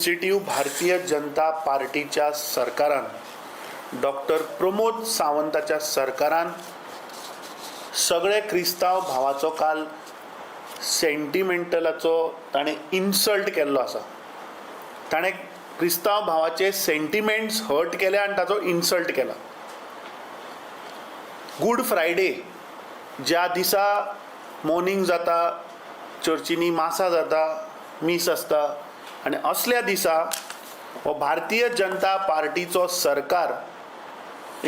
Sensitive Bharatiya Janata पार्टीच्या सरकारान, doctor Pramod सावंताच्या सरकारान सगळे क्रिस्तांव भावाचो काल सेंटिमेंटलाचो ताणें इन्सल्ट केल्लो आसा. ताणें क्रिस्तांव भावाचे सेंटिमेंट्स हर्ट केले आनी ताचो इन्सल्ट केला. गूड फ्रायडे ज्या दिसा मोर्नींग जाता, चर्चींनी मासां जाता, मीस आसता आनी असल्या दिसा हो भारतीय जनता पार्टीचो सरकार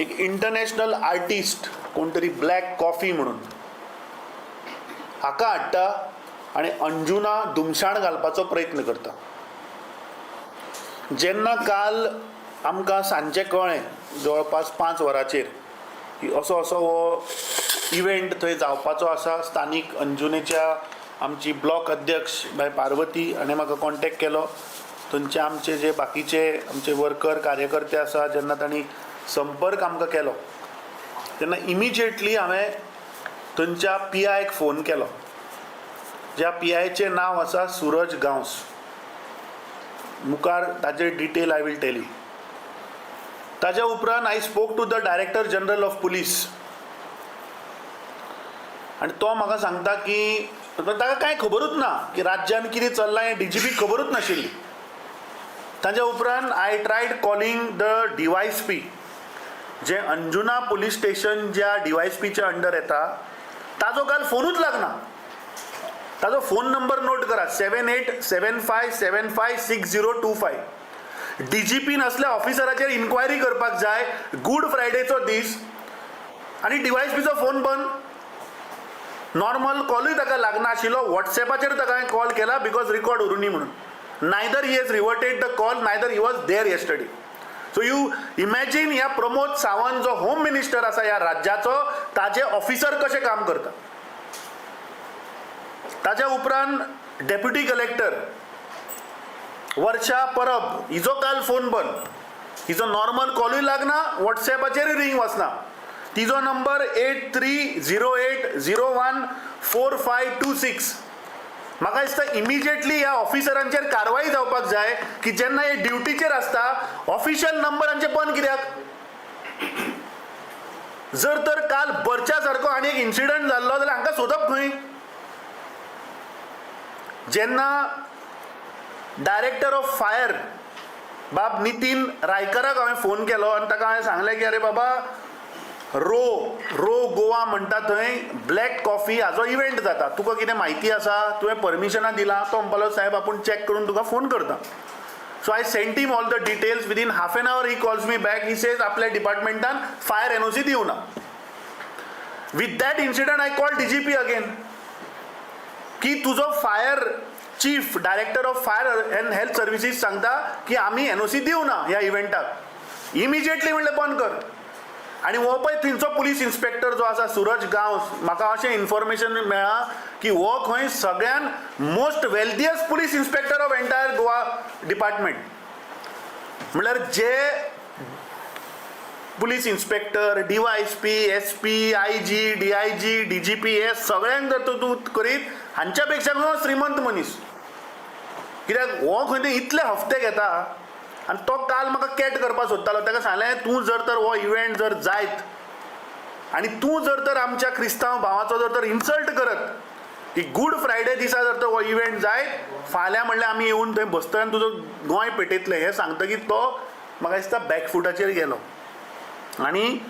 एक इंटरनॅशनल आर्टिस्ट कोण तरी ब्लॅक कॉफी म्हणून हाका हाडटा आनी अंजुना धुमशाण घालपाचो प्रयत्न करता. जेन्ना काल आमकां सांजचें कळ्ळें जवळपास 5 वरांचेर की असो असो हो इवेंट थंय जावपाचो आसा, स्थानीक अंजुनेच्या आमची ब्लॉक अध्यक्ष बाय पार्वती हाणें म्हाका कॉन्टेक्ट केलो. थंयचे आमचे जे बाकीचे आमचे वर्कर, कार्यकर्ते आसा, जेन्ना तांणी संपर्क आमकां केलो तेन्ना इमिजिएटली हांवें थंयच्या पी आयक फोन केलो, ज्या पी आयचें नांव आसा सुरज गांवस. मुखार ताजे detail I will tell you. ताज्या उपरांत I spoke to the Director General of Police आनी तो म्हाका सांगता की ताका कांय खबरूच ना की राज्यान कितें चल्लां हें डीजीपीक खबरूच नाशिल्ली. ताज्या उपरांत I tried calling the DySP, J Anjuna police station ज्या डीवायएसपीच्या अंडर येता, ताजो काल फोनूच लागना. ताजो फोन नंबर नोट करा, 7875756025. डीजीपीन असल्या ऑफिसराचेर इन्क्वायरी करपाक जाय. गूड फ्रायडेचो दीस आनी डीवायएसपीचो फोन बंद. नॉर्मल कॉलूय ताका लागनाशिल्लो. वॉट्सॅपाचेर ताका हांवें कॉल केला, because record उरुनी म्हणून. Neither he has reverted the call, neither he was there yesterday. So you imagine, ह्या प्रमोद सावंत जो होम मिनिस्टर आसा ह्या राज्याचो, ताजे ऑफिसर कशें काम करता. ताज्या उपरांत डेप्युटी कलेक्टर वर्षा परब, हिजो काल फोन बंद. हिजो नॉर्मल कॉलूय लागना, वॉट्सॅपाचेरूय रिंग वचना. तिजो number 8308014526. म्हाका दिसता इमिजिएटली ह्या ऑफिसरांचेर कारवाई जावपाक जाय की जेन्ना हे ड्युटीचेर आसता, ऑफिशियल नंबर हांचे बंद कित्याक? जर तर काल बरच्या सारको आनी एक इन्सिडंट जाल्लो जाल्यार हांकां सोदप खंय? जेन्ना डायरेक्टर ऑफ फायर बाब नितीन रायकराक हांवें फोन केलो आनी ताका हांवें सांगलें की अरे बाबा, रो रो गोवा म्हणटा थंय ब्लॅक कॉफी हाजो इव्हेंट जाता, तुका कितें म्हायती आसा? तुवें परमिशनां दिलां? तो म्हणपालो, साहेब, आपूण चॅक करून तुका फोन करता. So I sent him all the details. Within half an hour he calls me back. He says आपल्या डिपार्टमेंटान फायर एनओसी दिवना. With that incident I call DGP again की तुजो fire chief, Director of Fire and Health Services सांगता की आमी NOC दिवना ह्या इव्हेंटाक. Immediately म्हणलें बंद कर. आनी हो पळय थंयचो पुलीस इन्स्पेक्टर जो आसा सुरज गांवस, म्हाका अशें इन्फॉर्मेशन मेळ्ळां की हो खंय सगळ्यान most wealthiest police inspector of entire Goa department. म्हणल्यार जे police inspector, DySP, SP, IG, DIG, DGP हे सगळ्यांक जर तूं करीत, हांच्या पेक्षा हो श्रीमंत मनीस. कित्याक हो खंय ते इतले हफ्ते घेता. आनी तो काल म्हाका कॅट करपाक सोदतालो. ताका सांगलें, तूं जर तर हो इव्हेंट जर जायत आनी तूं जर तर आमच्या क्रिस्तांव भावाचो जर तर इन्सल्ट करत की गूड फ्रायडे दिसा जर तर हो इव्हेंट जायत, फाल्यां म्हणल्यार आमी येवन थंय बसतले आनी तुजो गोंय पेटयतले हें सांगतकीर तो म्हाका दिसता बॅकफुटाचेर गेलो आनी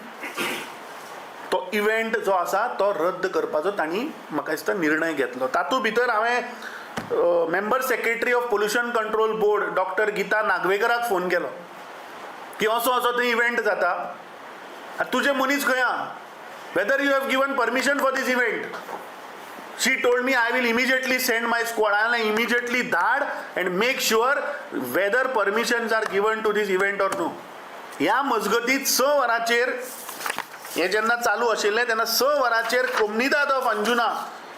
तो इव्हेंट जो आसा तो रद्द करपाचो तांणी म्हाका दिसता निर्णय घेतलो. तातूंत भितर हांवें Member Secretary of Pollution Control Board doctor Gita नागवेकराक phone केलो की असो असो थंय इव्हेंट जाता आनी तुजे मनीस खंय आहा, whether you have given permission for this event. She told me, "I will immediately send my squad." हांवें immediately धाड and make sure whether permissions are given to this event or no. ह्या मजगतीत 6 वरांचेर हें जेन्ना चालू आशिल्लें तेन्ना 6 वरांचेर कोमनिदाद ऑफ अंजुना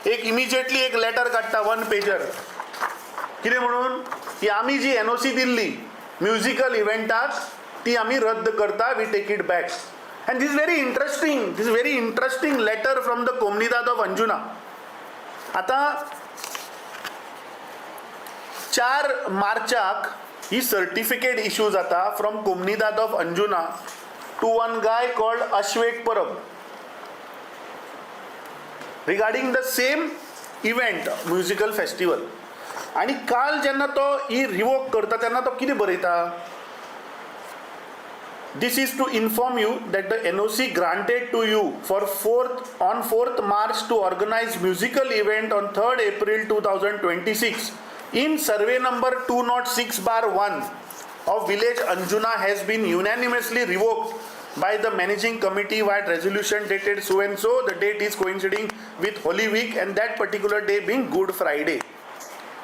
एक इमिजिएटली एक लेटर काडटा, वन पेजर. कितें म्हणून की आमी जी एनओसी दिल्ली म्युजिकल इव्हेंटाक ती आमी रद्द करता, we take it back. And this very interesting, this very interesting letter from the Comunidade of Anjuna. आतां 4 मार्चाक ही सर्टिफिकेट इशू जाता from Comunidade of Anjuna to one guy called Ashwek Parab regarding the same event, musical festival. आनी काल जेन्ना तो ही revoke करता तेन्ना तो कितें बरयता? This is to inform you that the NOC granted to you for 4th on 4th March to organize musical event on 3rd April 2026 in survey number 206/1 of village Anjuna has been unanimously revoked by the managing committee via resolution dated so and so. The date is coinciding with Holy Week and that particular day being Good Friday.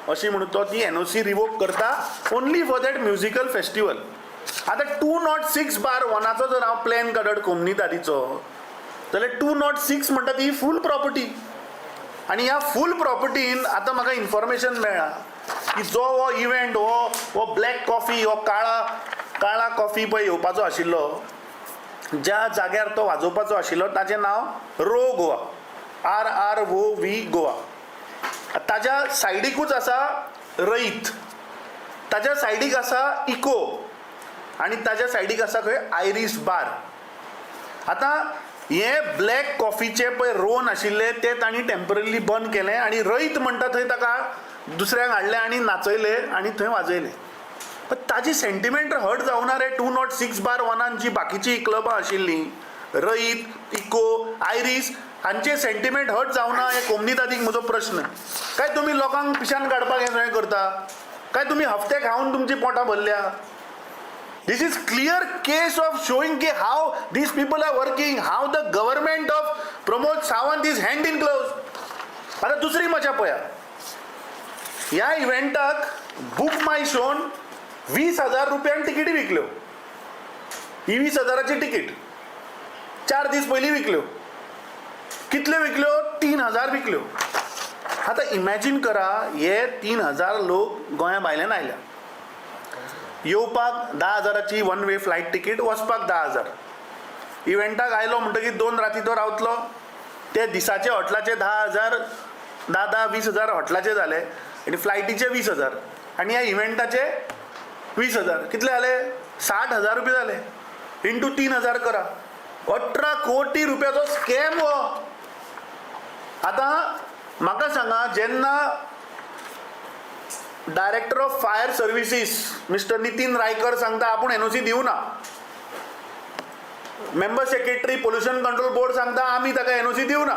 अशी म्हणून तो ती NOC revoke करता only for that musical festival. आतां 206/1चो जर हांव plan काडत कोमनिदादीचो जाल्यार 206 म्हणटा ती फूल प्रॉपर्टी आनी ह्या फूल प्रॉपर्टीन आतां म्हाका इन्फॉर्मेशन मेळ्ळां की जो हो इव्हेंट हो हो ब्लॅक कॉफी, हो काळा काळा कॉफी पळय येवपाचो आशिल्लो, ज्या जाग्यार तो वाजोवपाचो आशिल्लो ताचें नांव रो गोवा, RROV Goa. ताज्या सायडीकूच आसा रईत, ताज्या सायडीक आसा इको आनी ताज्या सायडीक आसा खंय आयरीस बार. आतां हे ब्लॅक कॉफीचे पळय रोन आशिल्ले ते तांणी टेम्पररीली बंद केले आनी रईत म्हणटा थंय ताका दुसऱ्यांक हाडले आनी नाचयले आनी थंय वाजयले. पण ताजी सेंटिमेंट हर्ट जावना रे? 206/1 जी बाकीची क्लबां आशिल्लीं, रईत, इको, आयरीस, हांचे सेंटिमेंट हर्ट जावना? हे कोमनिदादीक म्हजो प्रश्न. काय तुमी लोकांक पिशान काडपाक हें सगळें करता? काय तुमी हफ्ते खावन तुमची पोटां भरल्या? This is clear case of showing की how these people are working, how the government of Pramod Sawant is hand in gloves. आतां दुसरी मजा पळया. ह्या इव्हेंटाक बूक माय शोन 20,000 रुपयान तिकेटी विकल्यो. ही 20,000ची तिकीट 4 दीस पयलीं विकल्यो. कितल्यो विकल्यो? 3000 विकल्यो. आतां इमॅजीन करा, हे 3000 लोक गोंया भायल्यान आयल्या. येवपाक 10,000ची वन वे फ्लायट तिकीट, वचपाक 10,000. इव्हेंटाक आयलो म्हणटकीर 2 राती तो रावतलो. ते दिसाचे हॉटलाचे 10,000, धा धा 20,000 हॉटलाचे जाले आनी फ्लायटीचे 20,000 आनी ह्या इव्हेंटाचे 20,000, कितले जाले? 60,000 रुपया जाले. इंटू 3000 करा, 18 कोटी रुपयाचो स्कॅम हो. आतां म्हाका सांगा, जेन्ना Director of Fire Services Mister Nitin Raikar सांगता आपूण एनओसी दिवना, Member Secretary Pollution Control Board सांगता आमी ताका एनओसी दिवना,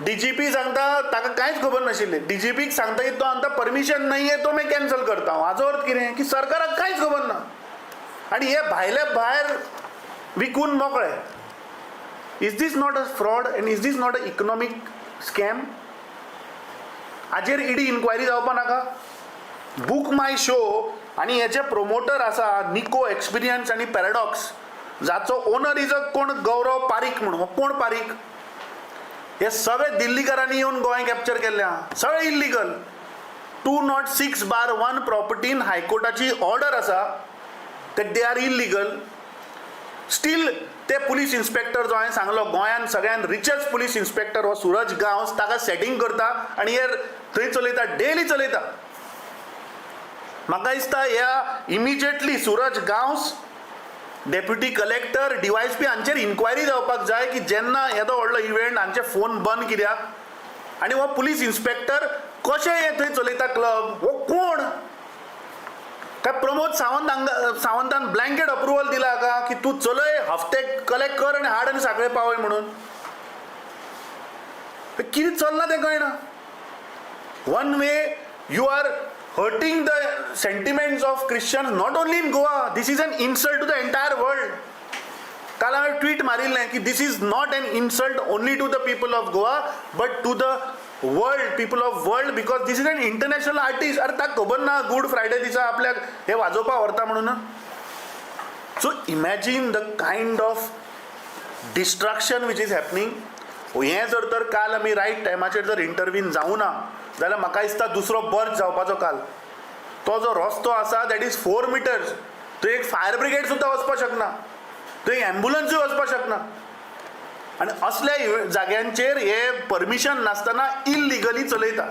डीजीपी सांगता ताका कांयच खबर नाशिल्लें, डीजीपीक सांगता की तो आमकां परमिशन नहीं है तो मैं कॅन्सल करता. हाजो अर्थ कितें की सरकाराक कांयच खबर ना आनी हे भायले भायर विकून मोकळे. Is this not a fraud and is this not a economic scam? हाजेर इडी इन्क्वायरी जावपा नाका? बूक माय शो आनी हेचे प्रोमोटर आसा निको एक्सपिरियन्स आनी पॅराडॉक्स, जाचो ओनर is a कोण गौरव पारीक म्हणून. हो कोण पारीक? हे सगळे दिल्लीकारांनी येवन गोंय कॅप्चर केल्लें आहा. सगळे इल्लिगल. 206/1 प्रॉपर्टीन हायकोर्टाची ऑर्डर आसा that they are illegal. Still ते पुलीस इन्स्पेक्टर जो हांवें सांगलो, गोंयान सगळ्यान रिचेस्ट पुलीस इन्स्पेक्टर हो सुरज गांवस, ताका सेटींग करता आनी हे थंय चलयता, डेली चलयता. म्हाका दिसता ह्या immediately Suraj Gawas, deputy collector, DySP हांचेर इन्क्वायरी जावपाक जाय की जेन्ना येदो व्हडलो इव्हेंट, हांचे फोन बंद कित्याक आनी हो पुलीस इन्स्पेक्टर कशें हे थंय चलयता क्लब? हो कोण? काय प्रमोद सावंत हांगा सावंतान ब्लँकेट अप्रुवल दिला का की तूं चलय, हफ्ते कलेक्ट कर आनी हाड आनी सांखळे पावय म्हणून? कितें चल्लां तें कळना. One way you are hurting the sentiments of Christians, not only in Goa, this is an insult to the entire world. काल हांवें ट्वीट मारिल्लें की this is not an insult only to the people of Goa but to the world, people of world, because this is an international artist. अरे, ताका खबर ना good Friday दिसा आपल्याक हे वाजोवपाक व्हरता म्हणून? So imagine the kind of destruction which is happening. हें जर तर काल आमी रायट टायमाचेर जर इंटरवीन जावं ना जाल्यार म्हाका दिसता दुसरो बर्च जावपाचो काल. तो जो रस्तो आसा, that is 4 meters. थंय एक फायर ब्रिगेड सुद्दां वचपाक शकना, थंय एम्बुलन्सूय वचपाक शकना आनी असल्या जाग्यांचेर हे परमिशन नासतना इलिगली चलयता.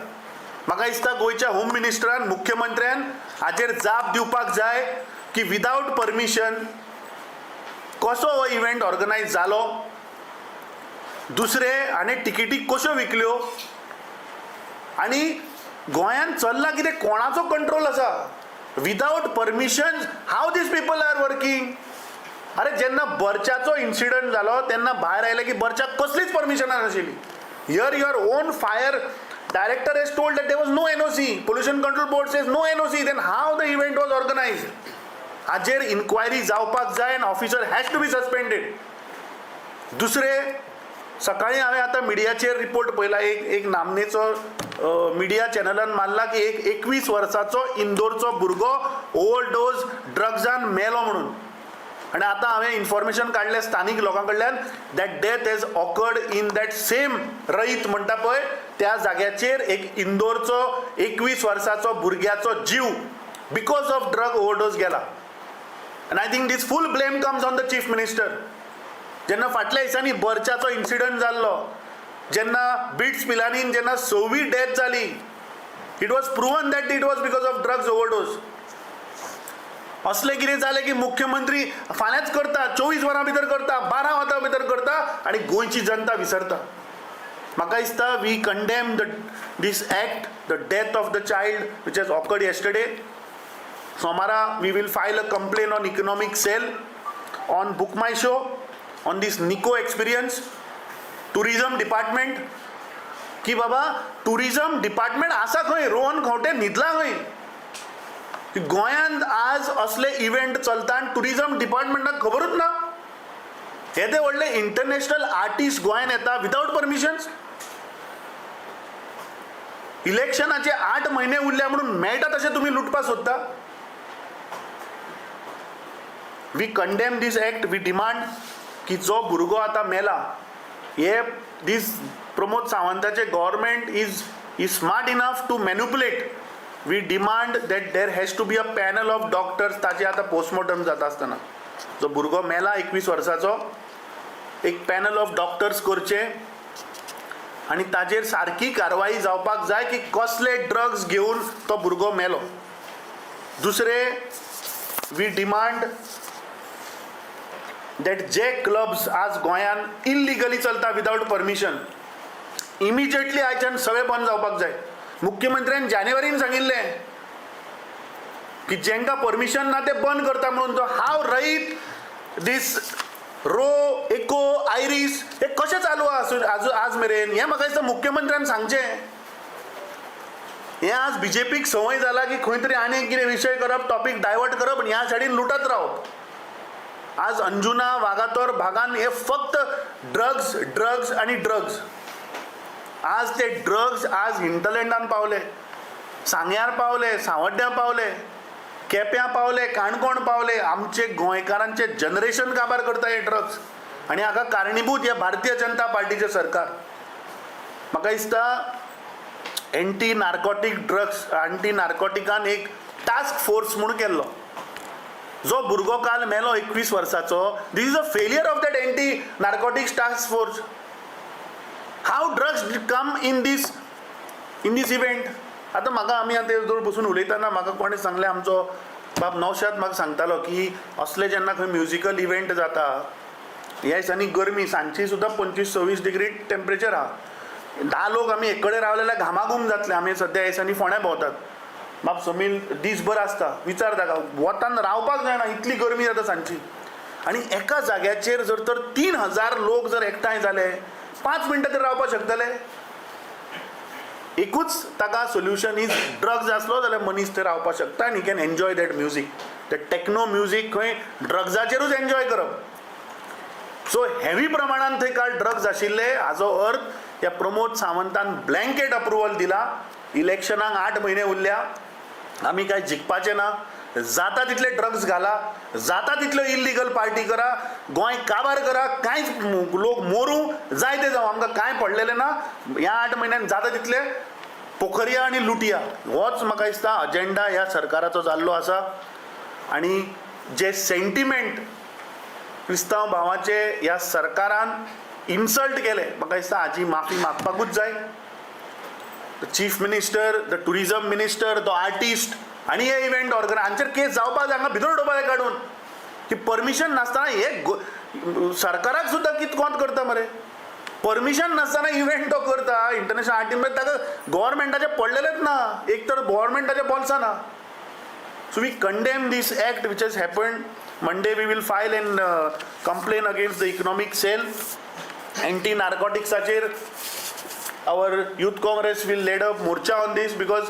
म्हाका दिसता गोंयच्या होम मिनिस्टरान, मुख्यमंत्र्यान हाचेर जाप दिवपाक जाय की विदावट परमिशन कसो हो इव्हेंट ऑर्गनायज जालो. दुसरें, आनी टिकेटी कश्यो विकल्यो आनी गोंयांत चल्लां कितें, कोणाचो कंट्रोल आसा? Without permission how these people are working? अरे, जेन्ना बर्चाचो इन्सिडंट जालो तेन्ना भायर आयलें की बर्चाक कसलीच परमिशनां नाशिल्ली. Here your own fire director has told that there was no NOC. Pollution Control Board says no NOC. Then how the event was organized? हाजेर इन्क्वायरी जावपाक जाय and officer has to be suspended. दुसरें, सकाळी हांवें आतां मिडियाचेर report पळयला. एक एक नामनेचो मिडिया चॅनलान मारला की एक 21 वर्साचो इंदोरचो भुरगो ओवरडोज ड्रग्सान मेलो म्हणून. आनी आतां हांवें इन्फॉर्मेशन काडलें स्थानीक लोकां कडल्यान that death has occurred in that same रईत म्हणटा पळय त्या जाग्याचेर एक इंदोरचो 21 वर्साचो भुरग्याचो जीव because of drug overdose गेला. And I think this full blame comes on the chief minister. जेन्ना फाटल्या दिसांनी बर्चाचो इन्सिडंट जाल्लो, जेन्ना बिट्स पिलानीन जेन्ना सवी डेथ जाली, it was proven that it was because of drugs overdose. असलें कितें जालें की मुख्यमंत्री फाल्यांच करता, 24 वरां भितर करता, 12 वरां भितर करता आनी गोंयची जनता विसरता. म्हाका दिसता we condemn the this act, the death of the child which has occurred yesterday. सोमारा we will file a complaint on economic cell, on Book My Show, on this Nicco Experience, tourism department, की बाबा tourism department आसा खंय? रोहन खंवटे न्हिदला खंय? की गोंयांत आज असले इव्हेंट चलता आनी टुरिजम डिपार्टमेंटाक खबरूच ना. येदे व्हडले इंटरनॅशनल आर्टिस्ट गोंयांत येता विदावट परमिशन्स. इलेक्शनाचे 8 म्हयने उरल्या म्हणून मेळटा तशें तुमी लुटपा सोदता. We condemn this act. We demand की जो भुरगो आतां मेला, हे दीस Pramod सावंताचे government is smart enough to manipulate. We demand that there has to be a panel of doctors. ताचे आतां पोस्टमॉर्टम जाता आसतना जो भुरगो मेला 21 वर्साचो, एक पॅनल ऑफ डॉक्टर्स करचे आनी ताजेर सारकी कारवाई जावपाक जाय की कसले ड्रग्स घेवन तो भुरगो मेलो. दुसरें, we demand that J clubs आज गोंयांत इलिगली चलता विदावट परमिशन, इमिजिएटली आयच्यान सगळे बंद जावपाक जाय. मुख्यमंत्र्यान जानेवारीन सांगिल्लें की जेंकां परमिशन ना ते बंद करता म्हणून. तो हाव रईत, दीस रो एको, आयरीस हे कशें चालू आसा आज आज मेरेन, हें म्हाका दिसता मुख्यमंत्र्यान सांगचें. हें आज बीजेपीक संवय जाला की खंय तरी आनी कितें विशय करप, टॉपीक डायवर्ट करप आनी ह्या सायडीन लुटत रावप. आज अंजुना, वागातोर भागान हे फक्त ड्रग्स, ड्रग्स आनी ड्रग्स. आज ते ड्रग्स आज हिंटरलँडान पावले, सांग्यार पावले, सांवड्ड्यां पावले, केप्यां पावले, काणकोण पावले. आमचे गोंयकारांचे जनरेशन काबार करता हे ड्रग्स आनी हाका कारणीभूत हे भारतीय जनता पार्टीचें सरकार. म्हाका दिसता एंटी नार्कोटीक ड्रग्स, एंटी नार्कोटिकान एक टास्क फोर्स म्हूण केल्लो. जो भुरगो काल मेलो 21 वर्साचो, this is a failure of that anti narcotics task force. How drugs come in this event? आतां म्हाका, आमी आतां जवळ बसून उलयतना म्हाका कोणें सांगलें, आमचो बाब नौशाद म्हाका सांगतालो की असले जेन्ना खंय म्युजिकल इव्हेंट जाता, ह्या दिसांनी गरमी सांजची सुद्दां 25 26 डिग्री टेम्परेचर आहा. 10 लोक आमी एक कडेन रावले जाल्यार घामाघूम जातले. आमी सद्या ह्या दिसांनी फोंड्या भोंवतात. बाब समील दीसभर आसता, विचार ताका, वतान रावपाक जायना इतली गरमी जाता सांजची. आनी एका जाग्याचेर जर तर 3000 लोक जर एकठांय जाले, 5 मिनटां तरी रावपाक शकतले? एकूच ताका सोल्युशन is drugs आसलो जाल्यार मनीस थंय रावपाक शकता आनी can enjoy that music, ते टॅक्नो म्युजीक खंय ड्रग्साचेरूच एन्जॉय करप. सो हेवी प्रमाणान थंय काल ड्रग्स आशिल्ले. हाजो अर्थ ह्या प्रमोद सावंतान ब्लँकेट अप्रुवल दिला. इलेक्शनाक 8 म्हयने उरल्या, आमी काय जिखपाचें ना, जाता तितले ड्रग्स घाला, जाता तितल्यो इल्लिगल पार्टी करा, गोंय काबार करा, कांयच, लोक मोरूं, जाय ते जावं, आमकां कांय पडलेलें ना. ह्या 8 म्हयन्यान जाता तितले पोखरया आनी लुटया, होच म्हाका दिसता अजेंडा ह्या सरकाराचो जाल्लो आसा. आनी जे सेंटिमेंट क्रिस्तांव भावाचे ह्या सरकारान इन्सल्ट केले, म्हाका दिसता हाजी माफी मागपाकूच जाय. The chief minister, the tourism minister, the artist आनी हे इव्हेंट ऑर्गनायझर हांचेर केस जावपाक जाय, हांगा भितर उडोवपाक जाय काडून की परमिशन नासतना हे सरकाराक सुद्दां कितें कोंत करता मरे. परमिशन नासतना इव्हेंट तो करता इंटरनॅशनल आर्टिस्ट, म्हणजे ताका गव्हर्मेंटाचें पडलेलेंच ना, एक तर गव्हर्मेंटाच्या बोल्सां ना. So we condemn this act which has happened. Monday we will file an complaint against the economic cell. Anti नार्कोटिक्साचेर our Youth Congress will lead a morcha on this, because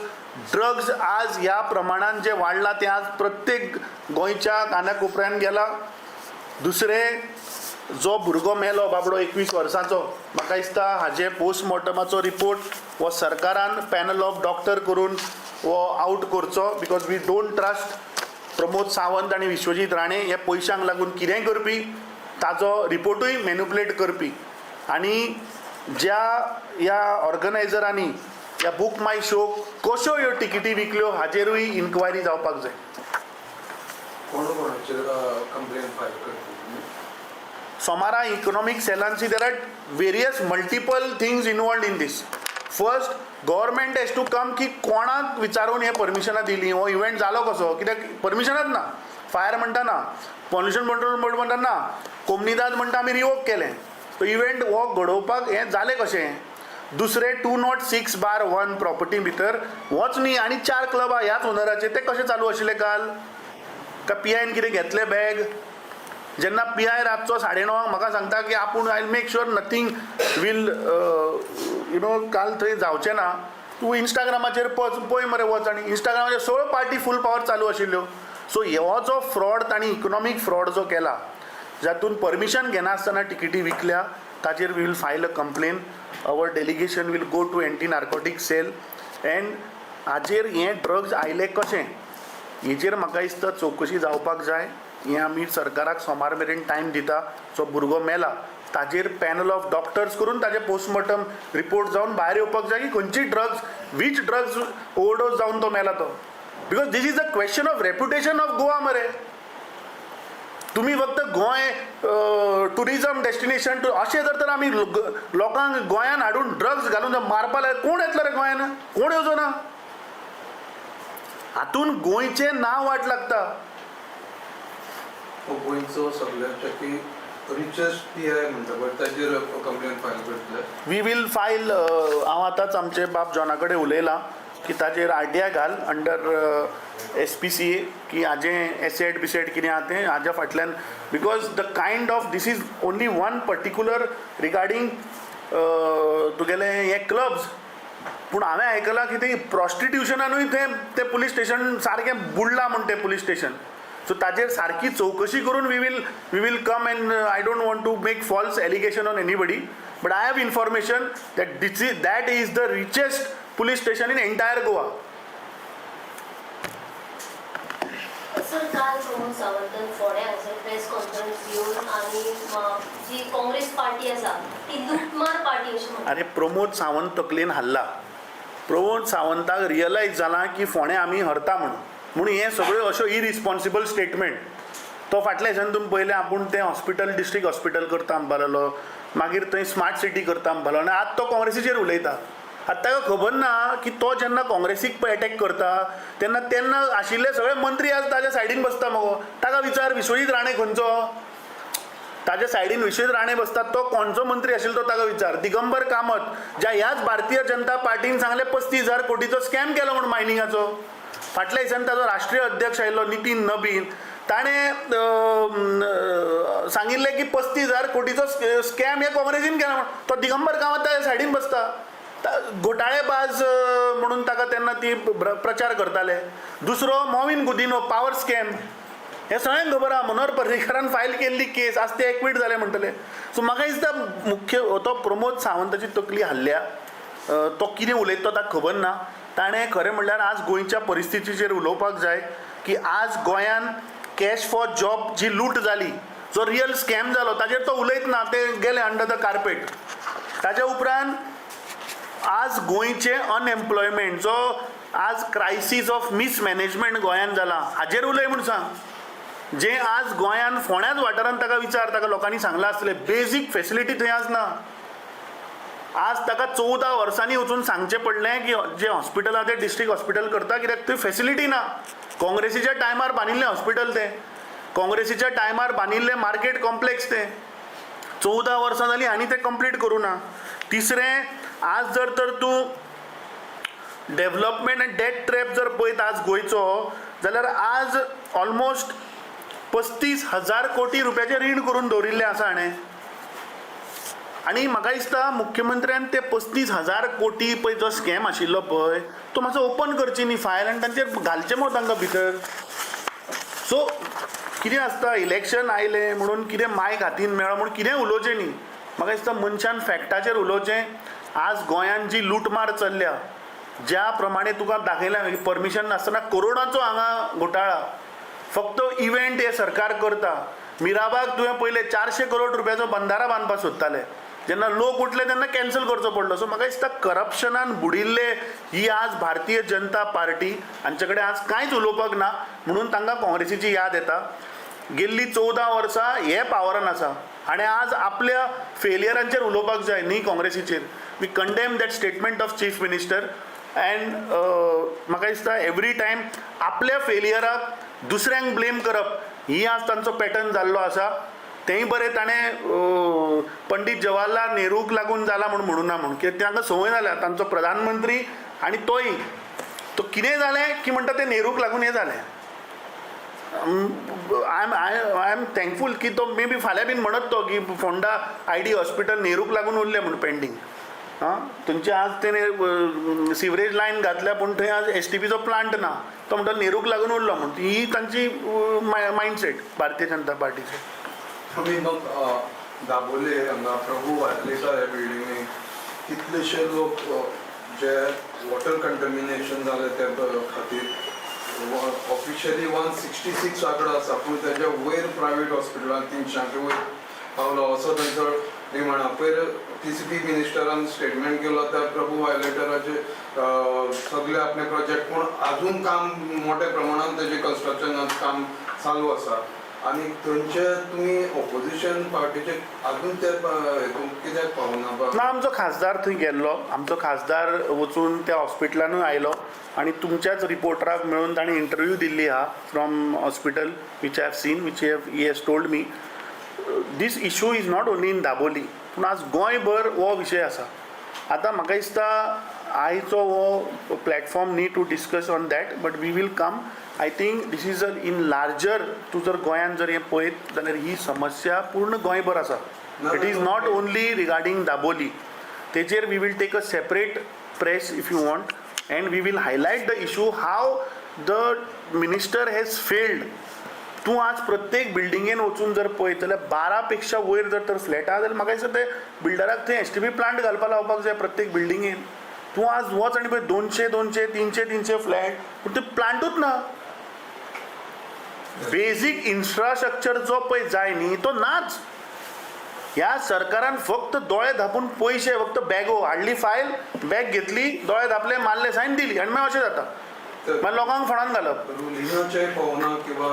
drugs आज ह्या प्रमाणान जे वाडला तें आज प्रत्येक गोंयच्या काना कोपऱ्यान गेला. दुसरें, जो भुरगो मेलो बाबडो 21 वर्सांचो, म्हाका दिसता हाजे पोस्टमॉर्टमाचो रिपोर्ट हो सरकारान पॅनल ऑफ डॉक्टर करून हो आवट करचो, because we don't trust Pramod Sawant आनी विश्वजीत राणे. हे पयशांक लागून कितेंय करपी, ताजो रिपोर्टूय मॅनिपुलेट करपी. आनी ज्या ह्या ऑर्गनायझरांनी ह्या बूक माय शो कश्यो ह्यो टिकेटी विकल्यो हाजेरूय इन्क्वायरी जावपाक जाय. कोण कोणाचेर कंप्लेन फायल करतली तुमी? सोमारा economic सेलान, see, there are various multiple things involved in this. First, government has to come की कोणाक विचारून हे परमिशनां दिली, हो इव्हेंट जालो कसो, कित्याक परमिशनाच ना. फायर म्हणटा ना, पॉल्युशन कंट्रोल बोर्ड म्हणटा ना, कोमनिदाद म्हणटा आमी रिवोक केलें. तो इव्हेंट हो घडोवपाक हें जालें कशें? दुसरें, 206/1 प्रॉपर्टी भितर होच न्ही आनी चार क्लबां ह्याच ओनराचे, ते कशे चालू आशिल्ले काल? का पी आयन कितें घेतलें बॅग? जेन्ना पी I रातचो 9:30 म्हाका सांगता की आपूण I make sure nothing will काल थंय जावचें ना. तूं इंस्टाग्रामाचेर पच पळय मरे, वच आनी इंस्टाग्रामाचेर सगळ्यो पार्टी फूल पावर चालू आशिल्ल्यो. सो हो जो फ्रॉड तांणी, इकॉनॉमीक फ्रॉड जो केला, जातून परमिशन घेनासतना टिकेटी विकल्या, ताचेर we will file a complain. Our delegation will go to anti narcotic cell and हाजेर हें ड्रग्स आयलें कशें हेजेर म्हाका दिसता चवकशी जावपाक जाय. हें आमी सरकाराक सोमार मेरेन टायम दिता. जो भुरगो मेला ताजेर पॅनल ऑफ डॉक्टर्स करून ताजें पोस्टमॉर्टम रिपोर्ट जावन भायर येवपाक जाय की खंयची ड्रग्स, which drugs overdose जावन तो मेला तो, because this is a question of reputation of Goa मरे. तुमी फक्त गोंय टुरिजम डेस्टिनेशन टू अशें जर तर आमी लोकांक गोंयान हाडून ड्रग्स घालून जर मारपा लागले, कोण येतलो रे गोंयान? कोण येवचो ना. हातून गोंयचें नांव वाट लागता. हो गोंयचो सगळ्यात रिचेस्ट पी I म्हणटा पळय, ताजेर कंप्लेन फायल करतले? We will file. हांव आतांच आमचे बाब जॉना कडेन उलयलां की ताजेर आरटीआय घाल अंडर एसपीसीए की हाजें एसेट बिसेट कितें आहा तें हाज्या फाटल्यान, because the kind of this is only one particular regarding तुगेले हे क्लब्स, पूण हांवें आयकलां की ते प्रॉस्टिट्युशनानूय तें तें पुलीस स्टेशन सारकें बुडलां म्हूण तें पुलीस स्टेशन. सो ताजेर सारकी चवकशी करून we will come and I don't want to make false allegation on anybody, but I have information that this is that is the richest police station in entire Goa. Sir, काल प्रमोद सावंतान फोंड्या हांगासर press conference घेवन आनी जी Congress party आसा ती लुटमार party अशें म्हणटा. अरे, प्रमोद सावंत तकलेन हाडला. प्रमोद सावंताक रियलायज जालां की फोंडें आमी हरता म्हणून, म्हणून हें सगळ्यो अश्यो इरिस्पॉन्सिबल स्टेटमेंट. तो फाटल्या दिसान तुमी पळयलें, आपूण तें हॉस्पिटल, डिस्ट्रिक्ट हॉस्पिटल करता म्हणपा लागलो, मागीर थंय स्मार्ट सिटी करता म्हणपा लागलो आनी आतां तो काँग्रेसीचेर उलयता. आतां ताका खबर ना की तो जेन्ना काँग्रेसीक पळय एटॅक करता तेन्ना तेन्ना आशिल्ले सगळे मंत्री आज ताज्या सायडीन बसता मगो. ताका विचार, विश्वजीत राणे खंयचो? ताज्या सायडीन विश्वजीत राणे बसतात, तो कोणचो मंत्री आशिल्लो तो ताका विचार. दिगंबर कामत, ज्या ह्याच भारतीय जनता पार्टीन सांगलें 35,000 कोटीचो स्कॅम केलो म्हूण मायनिंगाचो, फाटल्या दिसांनी ताजो राष्ट्रीय अध्यक्ष आयिल्लो नितीन नबीन, ताणें सांगिल्लें की 35,000 कोटीचो स्कॅम हे काँग्रेसीन केला म्हूण. तो दिगंबर कामत ताज्या सायडीन बसता. घोटाळेबाज म्हणून ताका तेन्ना ती प्रचार करताले. दुसरो मॉविन गुदिनो, पावर स्कॅम, हें सगळ्यांक खबर आहा. मनोहर पर्रीकारान फायल केल्ली केस, आज ते एक्वीट जाले म्हणटले. सो म्हाका दिसता मुख्य तो प्रमोद सावंताची तकली हाल्ल्या. तो कितें उलयता तो ताका खबर ना. ताणें खरें म्हणल्यार आज गोंयच्या परिस्थितीचेर उलोवपाक जाय की आज गोंयान कॅश फॉर जॉब जी लूट जाली, जो रियल स्कॅम जालो, ताजेर तो उलयत ना, ते गेले अंडर the carpet. ताज्या उपरांत आज गोंयचें अनएम्प्लॉयमेंट, जो आज क्रायसीस ऑफ मिसमॅनेजमेंट गोंयांत जाला, हाजेर उलय म्हूण सांग. जें आज गोंयांत फोंड्याच वाठारांत, ताका विचार, ताका लोकांनी सांगलां आसतलें, बेजीक फेसिलिटी थंय आज ना. आज ताका 14 वर्सांनी वचून सांगचें पडलें की जें हॉस्पिटल आहा तें डिस्ट्रिक्ट हॉस्पिटल करता, कित्याक थंय फेसिलिटी ना. काँग्रेसीच्या टायमार बांदिल्लें हॉस्पिटल तें, काँग्रेसीच्या टायमार बांदिल्लें मार्केट कॉम्प्लेक्स तें. 14 वर्सां जालीं आनी तें कंप्लीट करूं ना. तिसरें, आज जर तर तूं डेवलपमेंट आनी डेट ट्रॅप जर पळयत आज गोंयचो जाल्यार आज ऑलमोस्ट 35,000 कोटी रुपयाचें रीण करून दवरिल्लें आसा हाणें. आनी म्हाका दिसता मुख्यमंत्र्यान ते 35,000 कोटी पळय जो स्कॅम आशिल्लो पळय, तो मातसो ओपन करची न्ही फायल आनी तांचेर घालचें मगो तांकां भितर. सो कितें आसता, इलेक्शन आयलें म्हणून कितें मायक हातीन मेळ्ळो म्हणून कितेंय उलोवचें न्ही. म्हाका दिसता मनशान फॅक्टाचेर उलोवचें. आज गोंयांत जी लुटमार चल्ल्या, ज्या प्रमाणे तुका दाखयलां, परमिशन नासतना करोडांचो हांगा घोटाळा, फक्त इव्हेंट हे सरकार करता. मिराबाग तुवें पळयलें, 400 करोड रुपयाचो बंदारा बांदपाक सोदताले, जेन्ना लोक उठले तेन्ना कॅन्सल करचो पडलो. सो म्हाका दिसता करप्शनान बुडिल्ले ही आज भारतीय जनता पार्टी. हांचे कडेन आज कांयच उलोवपाक ना म्हणून तांकां काँग्रेसीची याद येता. गेल्ली 14 वर्सां हे पावरान आसा आनी आज आपल्या फेलियरांचेर उलोवपाक जाय न्ही काँग्रेसीचेर. We condemn that statement of Chief Minister and म्हाका दिसता एवरी टायम आपल्या फेलियराक दुसऱ्यांक ब्लेम करप ही आज तांचो पॅटर्न जाल्लो आसा. तेंय बरें ताणें पंडीत जवाहरलाल नेहरूक लागून जाला म्हूण म्हणूना ना म्हूण, कित्याक तांकां संवय जाल्या तांचो प्रधानमंत्री आनी तोय तो कितें जालें की म्हणटा तें नेहरूक लागून हें जालें. I am thankful की तो मे बी फाल्यां बीन म्हणत तो की फोंडा आयडी हॉस्पिटल नेहरूक लागून उरलें म्हूण पेंडींग. आं, थंयचे आज तेणे सिवरेज लायन घातल्या, पूण थंय आज एसटीपीचो प्लांट ना. तो म्हणटा नेहरूक लागून उरलो म्हूण. ही तांची मायंडसेट भारतीय जनता पार्टीची. तुमी मग दाबोले हांगा प्रभू वार्लेकर ह्या बिल्डिंगेक कितलेशे लोक जे वॉटर कंटमिनेशन जालें ते खातीर ऑफिशियली 166 आंकडो आसा, पूण तेज्या वयर प्रायवेट हॉस्पिटलान 300च्या वयर पावलो असो तांचो डिमांड. पयर टीसीपी मिनिस्टरान स्टेटमेंट केलो त्या प्रभू वायलेटराचे सगळे आपले प्रोजेक्ट, पूण अजून काम मोठ्या प्रमाणात तेजें कन्स्ट्रक्शन काम चालू आसा आनी थंयचे तुमी ऑपोजिशन पार्टीचे अजून ते हेतून कित्याक पावना बा? ना, आमचो खासदार थंय गेल्लो. आमचो खासदार वचून त्या हॉस्पिटलानूय आयलो आनी तुमच्याच रिपोर्टराक मेळून ताणें इंटरव्यू दिल्ली आहा from hospital, which I have seen, which have he has told me. This issue is not only in Dabolim, पूण आज गोंयभर हो विशय आसा. आतां म्हाका दिसता आयचो हो प्लॅटफॉर्म न्ही to discuss on that, but we will come. I think this is a in larger, तूं जर गोंयांत जर हें पळयत जाल्यार ही समस्या पूर्ण गोंयभर आसा. It is not only regarding Dabolim. तेजेर we will take a separate press if you want and we will highlight the issue, how the minister has failed. तूं आज प्रत्येक बिल्डिंगेन वचून जर पळयत जाल्यार 12 पेक्षा वयर जर तर फ्लॅट आहा जाल्यार म्हाका दिसता ते बिल्डराक थंय एसटीपी प्लांट घालपाक लावपाक जाय प्रत्येक बिल्डिंगेन. तूं आज वच आनी पळय, 200 200, 300 300 फ्लॅट, पूण ते प्लांटूच ना. बेजीक इन्फ्रास्ट्रक्चर जो पळय जाय न्ही, तो नाच. ह्या सरकारान फक्त दोळे धापून पयशे, फक्त बॅगो हाडली, फायल बॅग घेतली, दोळे धापले, मारले सायन, दिली आनी मागीर अशें जाता, मागीर लोकांक फोंडान घालप. रुलिनाचे पावना किंवा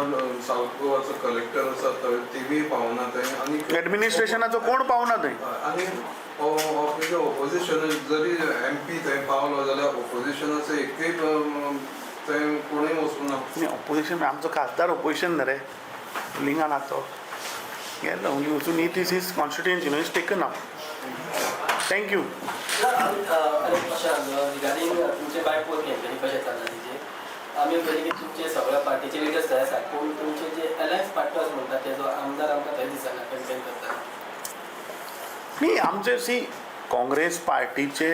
साऊथ गोवाचो कलेक्टर आसा थंय, तेबी पावना थंय आनी एडमिनिस्ट्रेशनाचो कोण पावना थंय. आनी ऑपोजिशन जरी एमपी थंय पावलो जाल्यार ऑपोजिशनाचो एकूय थंय कोणूय वचूना. न्ही, ऑपोजिशन, आमचो खासदार ऑपोजिशन न्ही रे, लिंगान तो गेलो वचून. It is his constituency, no, is taken up. Thank you. आनी अशें रिगार्डींग तुमचे बायपोल कॅम्पेनी कशें चल्ला तेजें, आमी पळयलें की तुमचे सगळ्या पार्टीचे लिडर्स थंय आसात, पूण तुमचे जे अलायन्स पार्टनर्स म्हणटा तेजो आमदार आमकां थंय दिसना कॅम्पेन करतना. न्ही, आमचे सी काँग्रेस पार्टीचे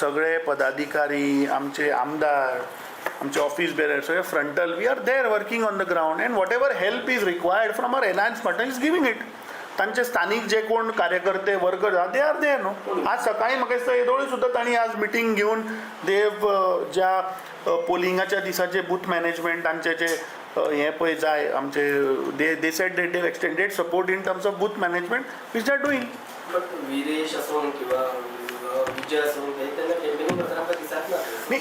सगळे पदाधिकारी, आमचे आमदार, आमचे ऑफिस बेरर सगळे frontal, we are there working on the ground and whatever help is required from our alliance partner is giving it. तांचे स्थानीक जे कोण कार्यकर्ते, वर्कर आहा, they are there न्हू. आज सकाळी म्हाका दिसता येदोळी सुद्दां तांणी आज मिटींग घेवन देव ज्या पोलिंगाच्या दिसाचे बूथ मॅनेजमेंट तांचे जे हें पळय जाय आमचे, they said they extended support in terms of booth management, which they are doing. But Viresh आसूं किंवा विजय आसूं, हे तेन्ना कॅम्पेनींग करतना आमकां दिसत ना. नाही,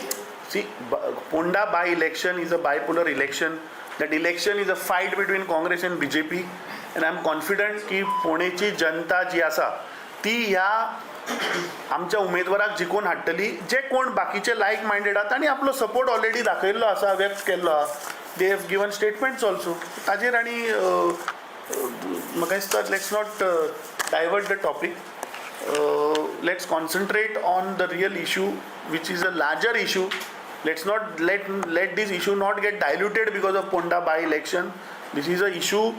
see, Ponda by election is a bipolar election. That election is a fight between Congress and BJP and I am confident की फोंडेची जनता जी आसा ती ह्या आमच्या उमेदवाराक जिखोवन हाडटली. जे कोण बाकीचे लायक मायंडेड आहा, तांणी आपलो सपोर्ट ऑलरेडी दाखयल्लो आसा, व्यक्त केल्लो आहा. They have given statements also. ताजेर आनी म्हाका दिसता, let's not divert the topic. Let's concentrate on the real issue, which is a larger issue. Let's not let this issue not get diluted because of Ponda by election. This is a issue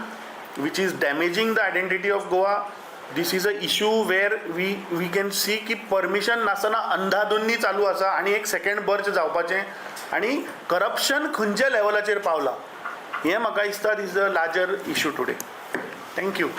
which is damaging the identity of Goa. This is a issue where we can see की permission नासतना अंधाधुंदी चालू आसा आनी एक second बर्च जावपाचें आनी corruption खंयच्या लेवलाचेर पावला, हें म्हाका दिसता is a larger issue today. Thank you.